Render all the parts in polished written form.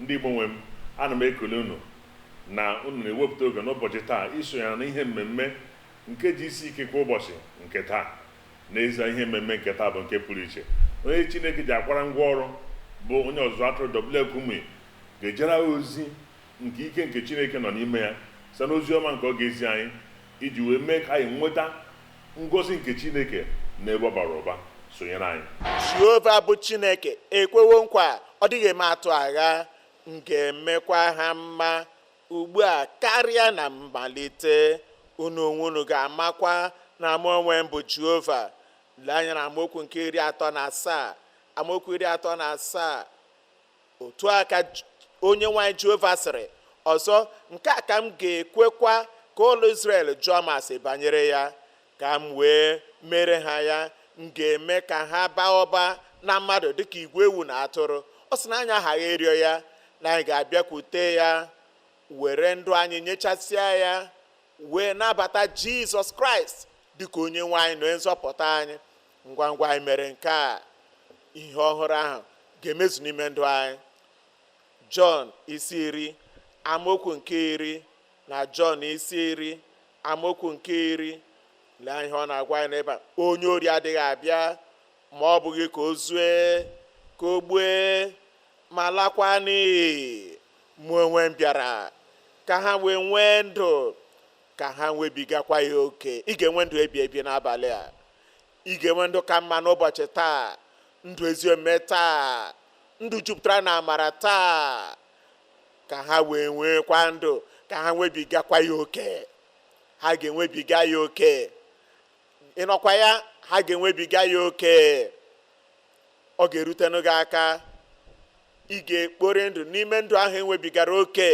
Ndị Igbo nwe m, ana m ekele unu na unu na-ewepụta oge n'ụbọchị taa isonye na ihe mmemme nke ji isi ike kwa ụbọchị nke taa. N'ezie, ihe mmemme nke taa bụ nke pụrụ iche. Onye Chineke ji akwara ngwa ọrụ bụ onye ọzụzụ atụrụ W. Kumuyi ga-ejere anyị ozi nke ike nke Chineke nọ n'ime ya site n'ozi ọma nke ọ ga-ezi anyị iji wee mee ka anyị nweta ngọzi nke Chineke n'ebe ọ bara ụba. Sonyere anyị. Jehova bụ Chineke ekwewo nkwa, ọ dịghị eme atụ agha, m ga-emekwa ha mma ugbu a karịa na mmalite. Unu onwe unu ga-amakwa na mụ onwe m bụ Jehova. Lee anya na amaokwu nke 37, amaokwu 37. Otu a ka onye nwanyị Jehova sịrị, ọzọ nke a ka m ga-ekwekwa ka ụlọ Izrel jụọ m ase banyere ya, ka m wee mere ha ya. M ga-eme ka ha baa ụba na mmadụ dịka igwe ewu na atụrụ. Ọ sị na anyị aghaghị ịrịọ ya, na anyị ga-abịakwute ya, were ndụ anyị nyechasịa ya, wee nabata Jizọs Kraịst dịka onye nwe anyị na onye nzọpụta anyị. Ngwa ngwa anyị mere nke a, ihe ọhụrụ ahụ ga-emezu n'ime ndụ anyị. Jọn isi 10 amaokwu nke 10 na Jọn isi 10 amaokwu nke 10. Lee ihe ọ na-agwa anyị n'ebe a. Onye ori adịghị abịa ma ọ bụghị ka o zue, ka o gbue, ma lakwa n'iyi. Mụ onwe m bịara ka ha wee nwee ndụ, ka ha nwebigakwa ya oke. Ị ga-enwe ndụ ebi ebi n'abalị a. Ị ga-enwe ndụ ka mma n'ụbọchị taa, ndụ ezi omume taa, ndụ jupụtara na amara taa, ka ha wee nwekwa ndụ, ka ha nwebigakwa ya oke. Ha ga-enwebiga ya oke. Ị nọkwa ya, ha ga-enwebiga ya oke. Ọ ga-erutenụ gị aka. Ị ga-ekpori ndụ n'ime ndụ ahụ enwebigara oke,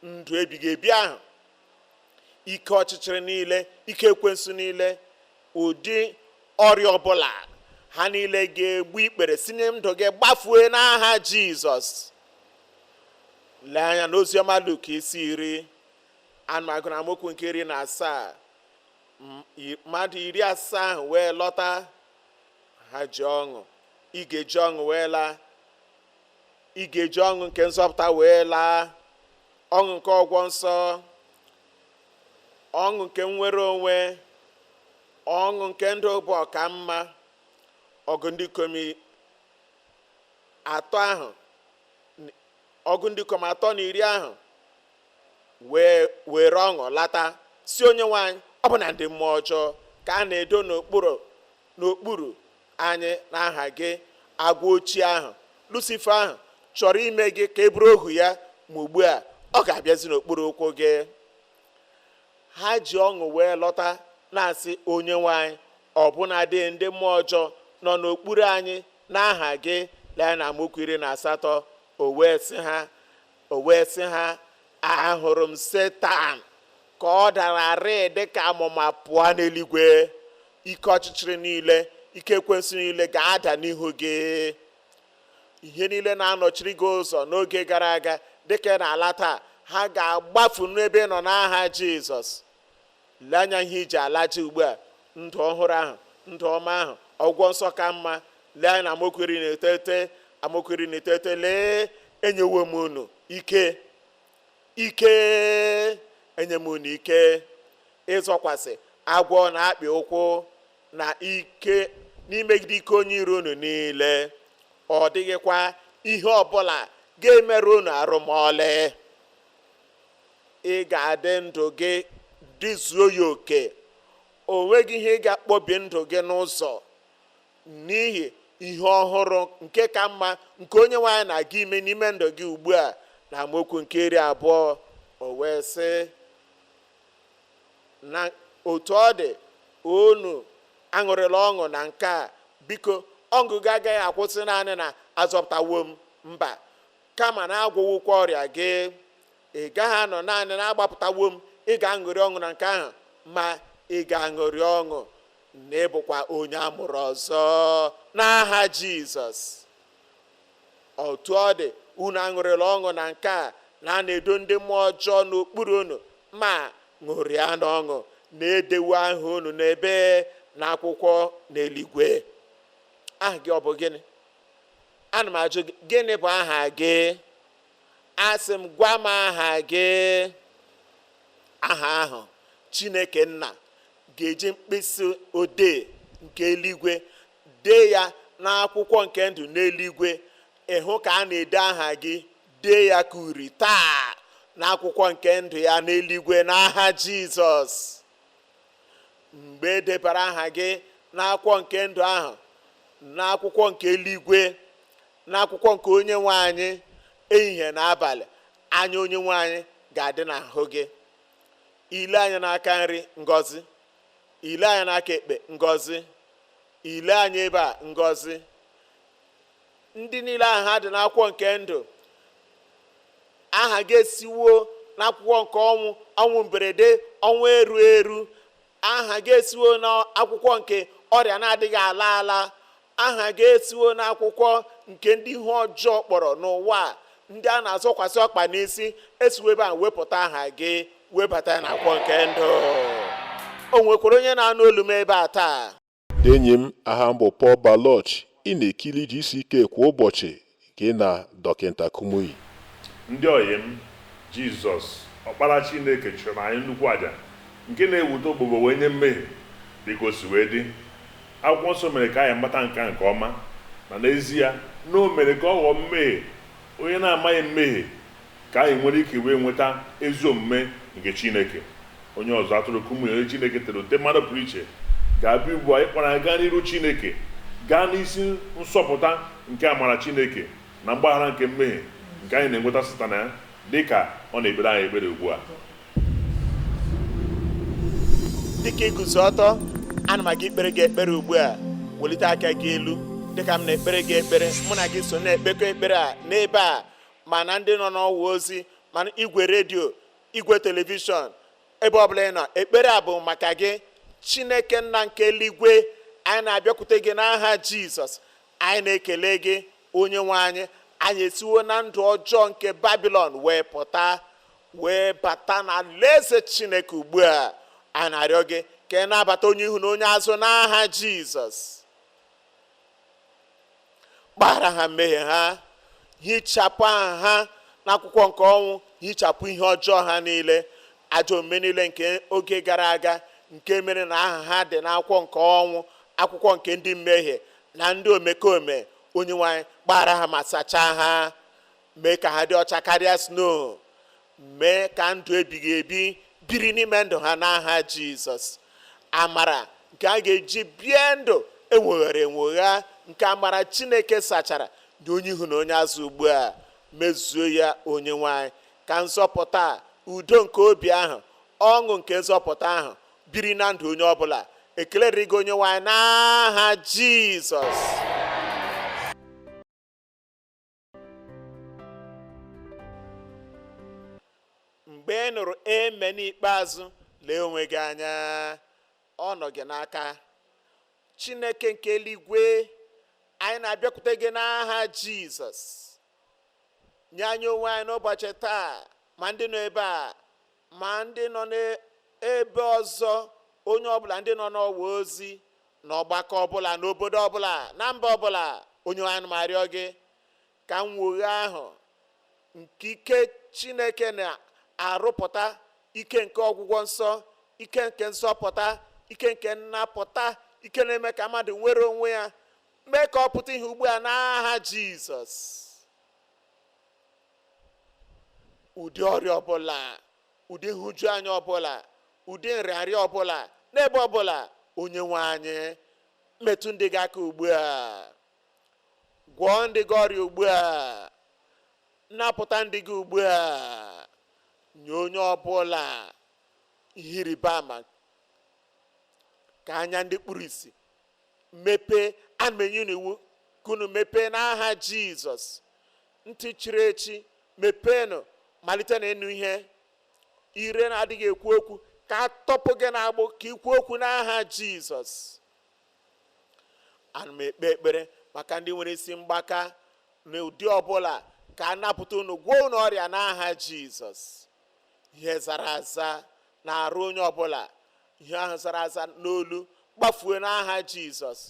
ndụ ebighị ebi ahụ. Ike ọchịchịrị niile, ike ekwensu niile, ụdị ọrịa ọbụla, ha niile ga-egbu ikpere si na ndụ gị gbafue n'aha Jizọs. Lee anya n'oziọma Luk isi 10, anụmagụ na amaokwu nke 17. Mmadụ 70 ahụ wee lọta, ha ji ọṅụ. Ị ga-eji ọṅụ wee laa. Ị ga-eji ọṅụ nke nzọpụta wee laa, ọṅụ nke ọgwọ nsọ, ọṅụ nke nnwere onwe, ọṅụ nke ndụ bụ ọkamma. Ọgụ ndị ikom atọ ahụ, ọgụ ndị ikom atọ na iri ahụ wee were ọṅụ lata, si onye nwanyị, ọ bụ na ndị mmụọ ọjọọ ka a na-edo n'okpuru anyị n'aha gị. Agwọ ochie ahụ, Lucifer ahụ, chọrọ ime gị ka e bụrụ ohu ya, ma ugbu a ọ ga-abịazi n'okpuru ụkwụ gị. Ha ji ọṅụ wee lọta na-asị onye nwanyị, ọbụna dị ndị mmụọ ọjọọ nọ n'okpuru anyị n'aha gị. Lee na amaokwu 18, o wee sị ha, ahụrụ m Setan ka ọ dara rịị dịka amụma pụọ n'eluigwe. Ike ọchịchịrị niile, ike ekwensu niile ga-ada n'ihu gị. Ihe niile na-anọchiri gị ụzọ n'oge gara aga dịka ị na-ala taa, ha ga-agbafu n'ebe ị nọ n'aha Jizọs. Lee anya ihe iji alaji ugbu a, ndụ ọhụrụ ahụ, ndụ ọma ahụ, ọgwụgwọ nsọ ka mma. Lee anya na amaokwu 19, amaokwu 19, lee, enyewo m unu ike, ike, enye m unu ike ịzọkwasị agwọ na akpị ụkwụ na ike n'imegide ike onye iro unu niile. Ọ dịghịkwa ihe ọbụla ga-emerụ unu arụ ma ọlị. Ị ga-adị ndụ gị dịzuo ya oke. O nweghị ihe ị ga-akpọbi ndụ gị n'ụzọ n'ihi ihe ọhụrụ nke ka mma nke onye nwe anyị na-aga ime n'ime ndụ gị ugbu a. Na amaokwu nke 20, o wee sị na otu ọ dị, unu aṅụrịla ọṅụ na nke a. Biko, ọṅụ gị agaghị akwụsị naanị na azọpụtawo m, mba, kama na agwọwokwa ọrịa gị. Ị gaghị anọ naanị na agbapụtawo m, ị ga-aṅụrị ọṅụ na nke ahụ, ma ị ga-aṅụrị ọṅụ na ịbụkwa onye amụrụ ọzọ n'aha Jizọs. Otu ọ dị, unu aṅụrịla ọṅụ na nke a, na a na-edo ndị mmụọ ọjọọ n'okpuru unu, ma ṅụrịa n'ọṅụ na-edewo aha unu n'ebe n'akwụkwọ n'eluigwe. Aha gị ọ bụ gịnị? Ana m ajụ gị, gịnị bụ aha gị? Asị m, gwa m aha gị. Aha ahụ Chineke nna ga-eji mkpịsị odee nke eluigwe dee ya n'akwụkwọ nke ndụ n'eluigwe. Ịhụ ka a na-ede aha gị, dee ya ka uri taa n'akwụkwọ nke ndụ ya n'eluigwe n'aha Jizọs. Mgbe e debara aha gị n'akwụkwọ nke ndụ ahụ, n'akwụkwọ nke eluigwe, n'akwụkwọ nke onye nwe anyị, ehihie na abalị anya onye nwe anyị ga-adị n'ahụ gị. Ile anya n'aka nri, ngọzi. Ile anya n'aka ekpe, ngọzi. Ile anya ebe a, ngọzi. Ndị niile aha ha dị n'akwụkwọ nke ndụ, aha gị esiwo n'akwụkwọ nke ọnwụ, ọnwụ mberede, ọnwụ eru eru. Aha gị esiwo n'akwụkwọ nke ọrịa na-adịghị ala ala. Aha gị esiwo n'akwụkwọ nke ndị ihu ọjọọ kpọrọ n'ụwa a, ndị a na-azọkwasị ọkpa n'isi, esiwo ebe a wepụta aha gị, webata ya n'akwụkwọ nke ndụ. O nwekwara onye na-anụ olu m ebe a taa? Enyi m, aha m bụ Paul Baloch. Ị na-ekiri GCK kwa ụbọchị gị na Dọkịta Kumuyi. Ndị ọyị m, Jizọs ọkpara Chineke chụrụ anyị nnukwu àjà nke na-ewute ogbugbo wee nye mmehie dịka o si wee dị. Akwụkwọ nsọ mere ka anyị mata nke a nke ọma, na n'ezie na o mere ka ọ ghọọ mmehie onye na-amaghị mmehie, ka anyị nwere ike wee nweta ezi omume nke Chineke. Onye ọzọ atụrụ Kumuyi, onye Chineke tere ute mmadụ pụrụ iche, ga-abịa ugbu a ịkpọrọ anyị gaa n'iru Chineke, gaa n'isi nsọpụta nke amara Chineke na mgbaghara nke mmehie nke anyị na-enweta site na ya, dịka ọ na-ekpere anyị ekpere ugbu a. Dịka iguzo ọtọ, ana m aga ikpere gị ekpere ugbu a. Welite aka gị elu dịka m na-ekpere gị ekpere. Mụ na gị so na-ekpekọ ekpere a n'ebe a, ma na ndị nọ n'ọwa ozi, ma na igwe redio, igwe telivishọn, ebe ọbụla ị nọ, ekpere a bụ maka gị. Chineke nna nke eluigwe, anyị na-abịakwute gị n'aha Jizọs. Anyị na-ekele gị, onye nwe anyị. Anyị esiwo na ndụ ọjọọ nke Babilọn wee pụta, wee bata na alaeze Chineke ugbu a. Anyị na-arịọ gị ka ị na-abata onye ihu na onye azụ n'aha Jizọs. Gbaghara ha mmehie ha, hichapụ aha ha n'akwụkwọ nke ọnwụ, hichapụ ihe ọjọọ ha niile, ajọ omume niile nke oge gara aga nke mere na aha ha dị n'akwụkwọ nke ọnwụ, akwụkwọ nke ndị mmehie na ndị omekome. Onye nwe anyị, gbaghara ha ma sachaa ha, mee ka ha dị ọcha karịa snow, mee ka ndụ ebighị ebi biri n'ime ndụ ha n'aha Jizọs. Amara nke a ga-eji bie ndụ enweghere enwegha, nke amara Chineke sachara dị onye ihu na onye azụ ugbu a, mezuo ya, onye nwe anyị. Ka nzọpụta, udo nke obi ahụ, ọṅụ nke nzọpụta ahụ biri na ndụ onye ọbụla. Ekele dịrị gị, onye nwe anyị, n'aha Jizọs. Mgbe ị nụrụ eme n'ikpeazụ, lee onwe gị anya, ọ nọ gị n'aka. Chineke nke eluigwe, anyị na-abịakwute gị n'aha Jizọs. Nye anyị onwe anyị n'ụbọchị taa, ma ndị nọ ebe a, ma ndị nọ n'ebe ọzọ, onye ọbụla, ndị nọ n'ọwa ozi, n'ọgbakọ ọbụla, n'obodo ọbụla, na mba ọbụla. Onye anyị na-arịọ gị ka nnwoghe ahụ nke ike Chineke na-arụpụta, ike nke ọgwụgwọ nsọ, ike nke nzọpụta, ike nke nnapụta, ike na-eme ka mmadụ nwere onwe ya, mee ka ọ pụta ihe ugbu a n'aha Jizọs. Ụdị ọrịa ọbụla, ụdị nhụjuanya ọbụla, ụdị nrịanrịa ọbụla, n'ebe ọbụla, onye nwe anyị, metụ ndị gị aka ugbu a, gwọọ ndị gị ọrịa ugbu a, napụta ndị gị ugbu a, nye onye ọbụla ihe ịrịba ama, ka anya ndị kpuru ìsì mepee. Ana m enye unu iwu ka unu mepee n'aha Jizọs. Ntị chiri echi, mepeenụ, malite na ịnụ ihe. Ire na-adịghị ekwu okwu, ka a tọpụ gị n'agbụ ka ikwu okwu n'aha Jizọs. Ana m ekpe ekpere maka ndị nwere isi mgbaka n'ụdị ọbụla, ka a napụta unu, gwọọ unu ọrịa n'aha Jizọs. Ihe zara aza na-arụ onye ọbụla, ihe ahụ zara aza n'olu, gbafuo n'aha Jizọs.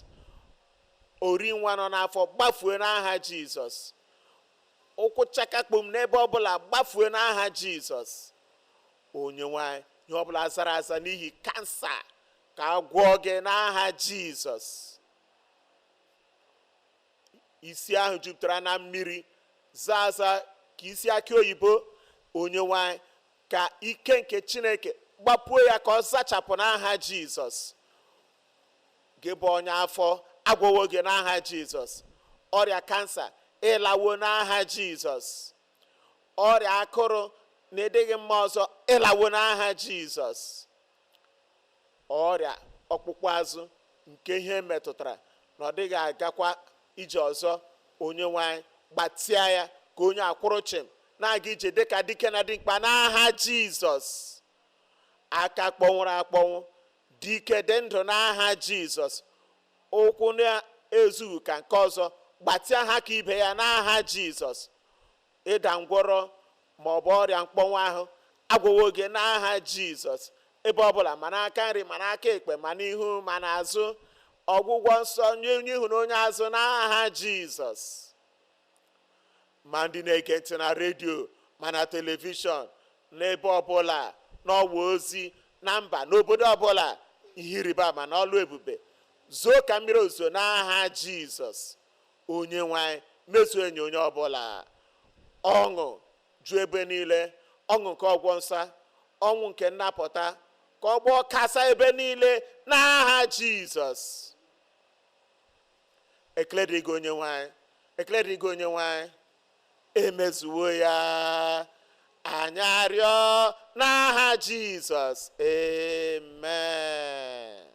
Ori nwa nọ n'afọ, gbafuo n'aha Jizọs. Ụkwụ chakakpom n'ebe ọbụla gbafue n'aha Jizọs. Onye nwanyị, ihe ọbụla zara aza n'ihi kansa ka a gwọọ gị n'aha Jizọs. Isi ahụ jupụtara na mmiri zaa aza ka isi akị oyibo, onye nwanyị, ka ike nke Chineke gbapuo ya ka ọ zachapụ n'aha Jizọs. Gị bụ onye afọ, agwọwo gị n'aha Jizọs. Ọrịa kansa ịlawo n'aha Jizọs. Ọrịa akụrụ na-edịghị mma ọzọ ịlawo n'aha Jizọs. Ọrịa ọkpụkpụ azụ nke ihe metụtara na ọ dịghị agakwa ije ọzọ, onye nwanyị, gbatịa ya ka onye akwụrụ chịm na-aga ije dịka dike na dimkpa n'aha Jizọs. Aka kpọnwụrụ akpọnwụ, dike dị ndụ n'aha Jizọs. Ụkwụ na-ezughị ka nke ọzọ, gbatịa ha ka ibe ya n'aha Jizọs. Ịda ngwọrọ ma ọ bụ ọrịa mkpọnwụ ahụ agwọwo gị n'aha Jizọs. Ebe ọbụla, ma n'aka nri, ma n'aka ekpe, ma n'ihu, ma n'azụ, ọgwụgwọ nsọ nye onye ihu na onye azụ n'aha Jizọs. Ma ndị na-ege ntị na redio, ma na telivishọn, n'ebe ọbụla, n'ọwa ozi, na mba, n'obodo ọbụla, ihe ịrịba ama na ọlụ ebube zoo ka mmiri ozuzo n'aha Jizọs. Onye nwanyị, mezuo enyi onye ọbụla. Ọṅụ ju ebe niile, ọṅụ nke ọgwọ nsọ, ọṅụ nke nnapụta, ka ọ gbọọ kasa ebe niile n'aha Jizọs. Ekele dịrị gị onye nwanyị, ekele dịrị gị onye nwanyị, emezuwo ya, anyị arịọ n'aha Jizọs, amen.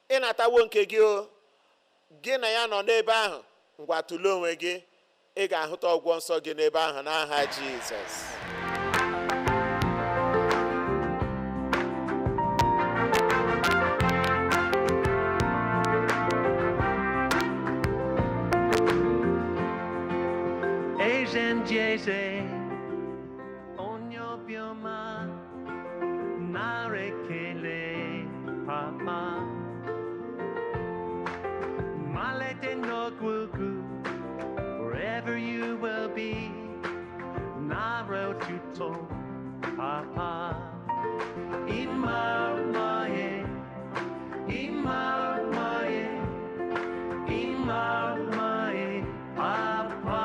Ị natawo nke gị o, gị na ya nọ n'ebe ahụ, ngwa tụlee onwe gị, ị ga-ahụta ọgwọ nsọ gị n'ebe ahụ n'aha Jizọs. Eze onye obiọma, nara ekele papa. Malite n'ọgwụgwụ, wherever you will be, nara otuto papa. Ịma mma, ịma mma, ịma mma, papa.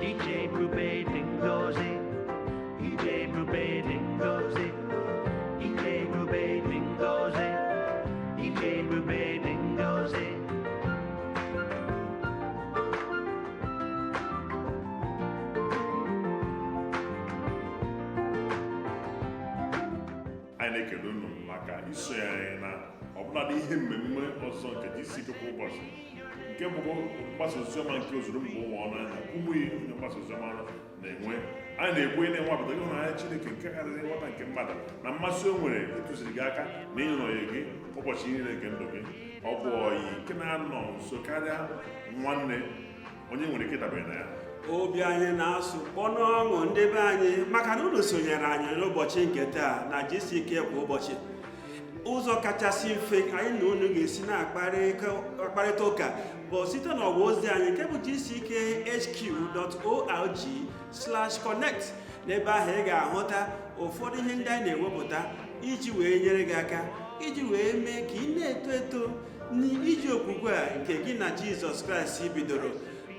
Ije ebube dị ngọzi, ije ebube dị ngọzi, ije ebube dị ngọzi, ije ebube dị ngọzi. Anyị na-ekele unu maka isonye anyị na ọbụladị ihe mmemme ọzọ nke GCK kwa ụbọchị, nke bụkwa mgbasa oziọma nke ozuru mba ụwa ọnụ anya ụmụ ihe onye mgbasa oziọma na-enwe. Anyị na-ekwu na-enwapụta ịhụnanya Chineke nke karịrị nghọta nke mmadụ na mmasị o nwere ịtụziri gị aka na ịnọnye gị ụbọchị niile nke ndụ gị. Ọ bụ ọyị nke na-anọ nso karịa nwanne onye nwere ike ịdabere na ya. Obi anyị na-asụ kpọnụ ọṅụ ndị be anyị maka na unu sonyere anyị n'ụbọchị nke taa na GCK kwa ụbọchị. Ụzọ kachasị mfe anyị na unu ga-esi na-akparịta ụka bụ site n'ọwa ozi anyị nke bụ gckhq.org/connect. N'ebe ahụ ị ga-ahụta ụfọdụ ihe ndị anyị na-ewepụta iji wee nyere gị aka, iji wee mee ka ị na-eto eto n'iji okwukwe a nke gị na Jizọs Kraịst bidoro.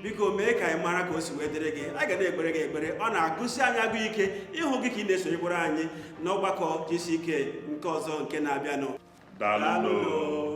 Biko mee ka anyị mara ka o si wee dịrị gị. A ga na-ekpere gị ekpere. Ọ na-agụsi anyị agụ ike ịhụ gị ka ị na-esonyekwara anyị n'ọgbakọ GCK nke ọzọ nke na-abịanụ. Daalụ. Daalụ.